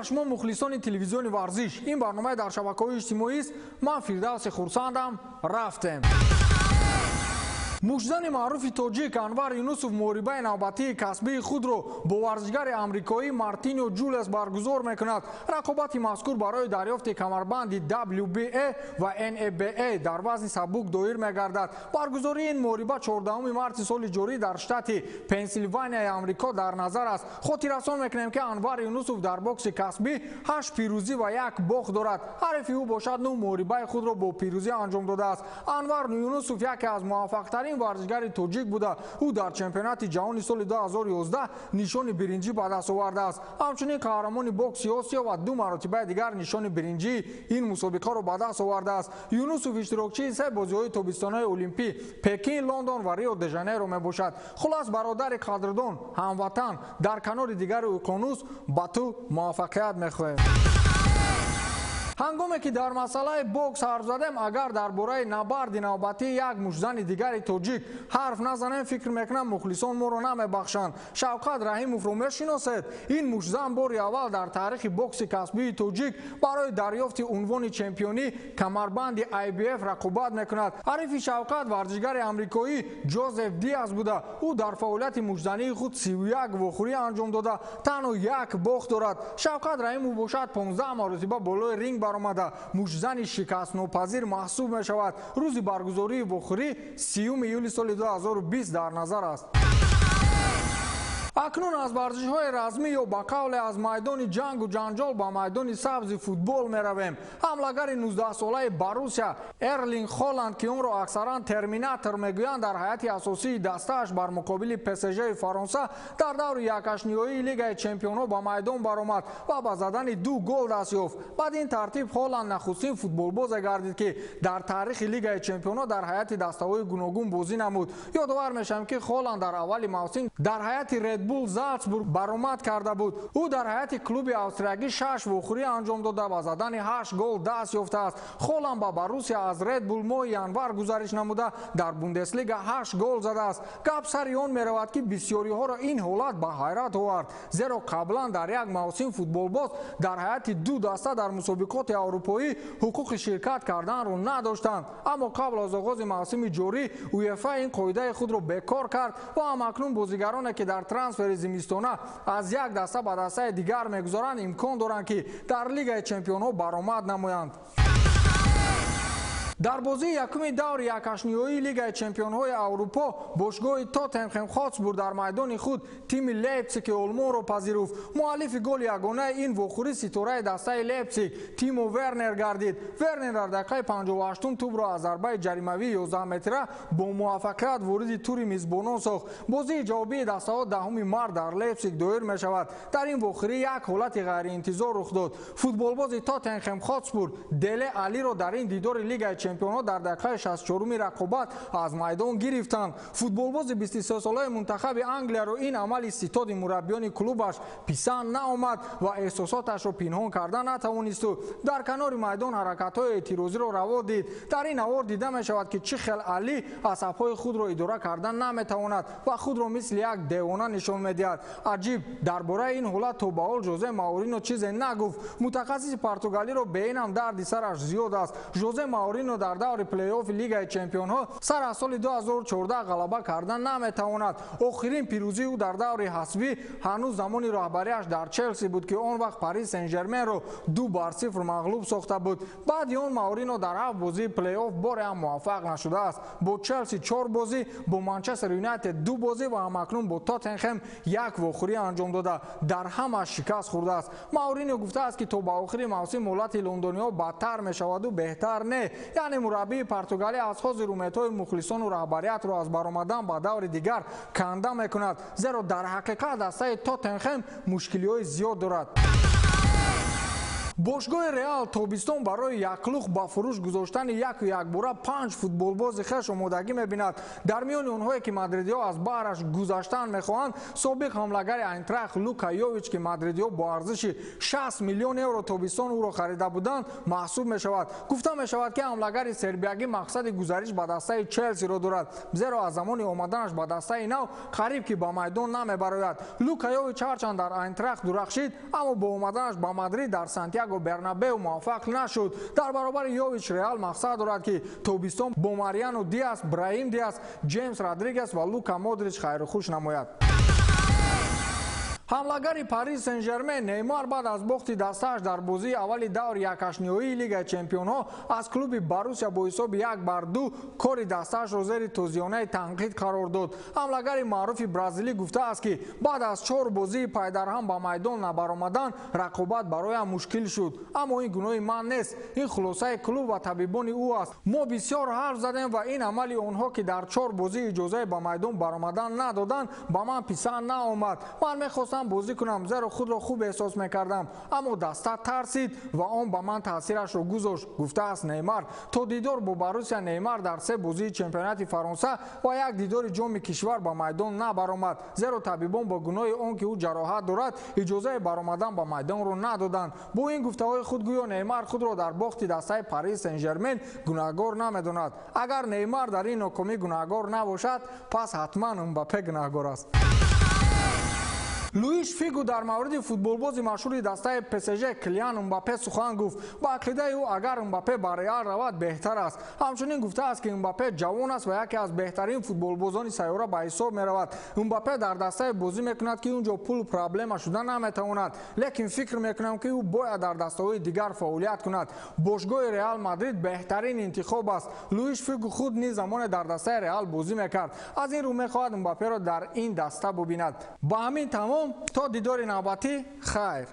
Ба шумо, мухлисони телевизиони «Варзиш». Ин барномаи дар шабакаҳои иҷтимоист. Ман Фирдавси Хурсандам. Рафтем. Муштзани маъруфи тоҷик Анвар Юнусов муҳорибаи навбатии касбии худро бо варзишгари амрикоӣ Мартино Ҷулес баргузор мекунад. Рақобати мазкур барои дарёфти камарбанди WBA ва NABA дар вазни сабук доир мегардад. Баргузории ин муҳориба 14 марти соли ҷорӣ дар штати Пенсилванияи Амрико дар назар аст. Хотиррасон мекунем, ки Анвар Юнусов дар бокси касбӣ ҳашт пирӯзӣ ва як бохт дорад. Ҳарифи ӯ бошад, нӯ муҳорибаи худро бо пирӯзӣ анҷом додааст. Анвар Юнусов яке аз муваффақтарин варзишгари тоҷик буда, ӯ дар чемпионати ҷаҳони соли 2011 нишони биринҷӣ ба даст овардааст. Ҳамчунин қаҳрамони бокси Осиё ва ду маротибаи дигар нишони биринҷии ин мусобиқаро ба даст овардааст. Юнусов иштирокчии се бозиҳои тобистонаи олимпӣ: Пекин, Лондон ва Рио де Жанейро мебошад. Хулас, бародари қадрдон, ҳамватан, дар канори дигари уқёнус ба ту муваффақият мехоҳем. Ҳангоме ки дар масъалаи бокс ҳарф задем, агар дар бораи набарди навбатии як муштзани дигари тоҷик ҳарф назанем, фикр мекунам, мухлисон моро намебахшанд. Шавқат Раҳимовро мешиносед? Ин муштзан бори аввал дар таърихи бокси касбии тоҷик барои дарёфти унвони чемпионӣ, камарбанди IBF, рақобат мекунад. Ҳарифи Шавқат варзишгари амрикоӣ Ҷозеф Диас буда, ӯ дар фаъолияти муштзании худ 31 вохӯрӣ анҷом дода, танҳо як бохт дорад. Шавқат Раҳимов бошад, 15 маротиба болои ринг баромада, муштзани шикастнопазир маҳсуб мешавад. Рӯзи баргузории вохӯрӣ 30 июли соли 2020 дар назар аст. Акнун аз варзишҳои размӣ ё ба қавле аз майдони ҷангу ҷанҷол ба майдони сабзи футбол меравем. Ҳамлагари 19-солаи Боруссия Эрлинг Холанд, ки онро аксаран Терминатор мегӯянд, дар ҳайати асосии дастааш бар муқобили ПСЖи Фаронса дар даври якҳаштниҳоии Лигаи чемпионҳо ба майдон баромад ва ба задани ду гол даст ёфт. Бад ин тартиб Холанд нахустин футболбозе гардид, ки дар таърихи Лигаи чемпионҳо дар ҳайати дастаҳои гуногун бозӣ намуд. Ёдовар мешавем, ки Холанд дар аввали мавсим дар ҳайати Редбул Залцбург баромад карда буд. Ӯ дар ҳайати клуби австриягӣ шаш вохӯрӣ анҷом дода ва задани ҳашт гол даст ёфтааст. Холанд ба Боруссия аз Редбул моҳи январ гузариш намуда, дар Бундеслига ҳашт гол задааст. Гап сари он меравад, ки бисёриҳоро ин ҳолат ба ҳайрат овард, зеро қаблан дар як мавсим футболбоз дар ҳайати ду даста дар мусобиқоти аврупоӣ ҳуқуқи ширкат карданро надоштанд. Аммо қабл аз оғози мавсими ҷорӣ УЕФА ин қоидаи худро бекор кард ва ҳамакнун бозигароне, ки дар трансфери зимистона аз як даста ба дастаи дигар мегузоранд, имкон доранд, ки дар Лигаи чемпионҳо баромад намоянд. Дар бозии якуми даври якҳаштниҳоии Лигаи чемпионҳои Аврупо бошгоҳи Тоттенхем Хотспур дар майдони худ тими Лейпсиги Олмонро пазируфт. Муаллифи голи ягонаи ин вохӯрӣ ситораи дастаи Лейпсиг Тимо Вернер гардид. Вернер дар дақиқаи 58-ум тӯбро аз зарбаи ҷаримавии 11 метра бо муваффақият вориди тури мизбонон сохт. Бозии ҷавобии дастаҳо 10 март дар Лейпсиг доир мешавад. Дар ин вохӯрӣ як ҳолати ғайриинтизор рух дод. Футболбози Тоттенхем Хотспур Деле Алиро дар ин дидори Лигаи чемпионҳо дар дақиқаи 64-уми рақобат аз майдон гирифтанд. Футболбози 23-солаи мунтахаби Англияро ин амали ситоди мураббиёни клубаш писанд наомад ва эҳсосоташро пинҳон карда натавонисту дар канори майдон ҳаракатҳои эътирозиро раво дид. Дар ин навор дида мешавад, ки чӣ хел Алӣ асабҳои худро идора карда наметавонад ва худро мисли як девона нишон медиҳад. Аҷиб, дар бораи ин ҳолат то ба ҳол Жозе Маурино чизе нагуфт. Мутахассиси португалиро бе ин ҳам дарди сараш зиёд аст. Жозе Маурино дар даври плей-оффи Лигаи чемпионҳо сар аз соли 2014 ғалаба карда наметавонад. Охирин пирӯзии ӯ дар даври ҳасбӣ ҳанӯз замони роҳбарияш дар Челси буд, ки он вақт Парис Сен-Жерменро 2-0 мағлуб сохта буд. Баъди он Маурино дар ҳафт бозии плей-офф боре ҳам муваффақ нашудааст: бо Челси чор бозӣ, бо Манчестер Юнайтед ду бозӣ ва ҳамакнун бо Тоттенхем як вохӯрӣ анҷом дода, дар ҳамаш шикаст хӯрдааст. Маурино гуфтааст, ки то ба охири мавсим ҳолати лондониҳо бадтар мешаваду беҳтар не. Яъне мураббии португалӣ аз ҳозир умедҳои мухлисону раҳбариятро аз баромадан ба даври дигар канда мекунад, зеро дар ҳақиқат дастаи Тоттенхем мушкилиҳои зиёд дорад. Бошгоҳи Реал тобистон барои яклух ба фурӯш гузоштани яку якбора 5 футболбози хеш омодагӣ мебинад. Дар миёни онҳое ки мадридиҳо аз баҳраш гузаштан мехоҳанд, собиқ ҳамлагари Айнтрахт Лука Йович, ки мадридиҳо бо арзиши 60 миллион евро тобистон ӯро харида буданд, маҳсуб мешавад. Гуфта мешавад, ки ҳамлагари сербиягӣ мақсади гузариш ба дастаи Челсиро дорад, зеро аз замони омаданаш ба дастаи нав қариб ки ба майдон намебарояд. Лука Йович ҳарчанд дар Айнтрахт дурахшид, аммо бо омаданаш ба Мадрид дар Сантьяго Бернабеу муваффақ нашуд. Дар баробари Йович Реал мақсад дорад, ки тобистон бо Мариано Диас, Браим Диас, Ҷеймс Родригес ва Лука Модрич хайрухуш намояд. Ҳамлагари Париж Сен-Жермен Неймар баъд аз бохти дастааш дар бозии аввали даври якҳаштниҳоии Лигаи Чемпионҳо аз клуби Боруссия бо ҳисоби 1-2 кори дастаашро зери тозиёнаи танқид қарор дод. Ҳамлагари маъруфи бразилӣ гуфтааст, ки баъд аз 4 бозии пайдарҳам ба майдон набаромадан рақобат бароям мушкил шуд. Аммо ин гуноҳи ман нест, ин хулосаи клуб ва табибони ӯ аст. Мо бисёр ҳарф задем ва ин амали онҳо, ки дар 4 бозӣ иҷозаи ба майдон баромадан надоданд, ба ман писанд наомад. Ман мехостам бозӣ кунам, зеро худро хуб эҳсос мекардам, аммо даста тарсид ва он ба ман таъсирашро гузошт, гуфтааст Неймар. То дидор бо Боруссия Неймар дар 3 бозии чемпионати Фаронса ва як дидори ҷоми кишвар ба майдон набаромад, зеро табибон бо гуноҳи он ки ӯ ҷароҳат дорад, иҷозаи баромадан ба майдонро надоданд. Бо ин гуфтаҳои худ гӯё Неймар худро дар бохти дастаи Париж Сен-Жермен гунаҳгор намедонад. Агар Неймар дар ин нокомӣ гунаҳгор набошад, пас ҳатман Мбаппе гунаҳгор аст. Луиш Фигу дар мавриди футболбози машҳури дастаи ПСЖ Килиан Мбаппе сухан гуфт. Ба ақидаи ӯ, агар Мбаппе ба Реал равад, беҳтар аст. Ҳамчунин гуфтааст, ки Мбаппе ҷавон аст ва яке аз беҳтарин футболбозони сайёра ба ҳисоб меравад. Мбаппе дар дастае бозӣ мекунад, ки он ҷо пул проблема шуда наметавонад, лекин фикр мекунам, ки ӯ бояд дар дастаҳои дигар фаъолият кунад. Бошгоҳи Реал Мадрид беҳтарин интихоб аст. Луиш Фигу худ низ замоне дар дастаи Реал бозӣ мекард. Аз ин рӯ мехоҳад Мбапперо дар ин даста бубинад. Ба ҳамин тамом, то дидори навбатӣ, хайр.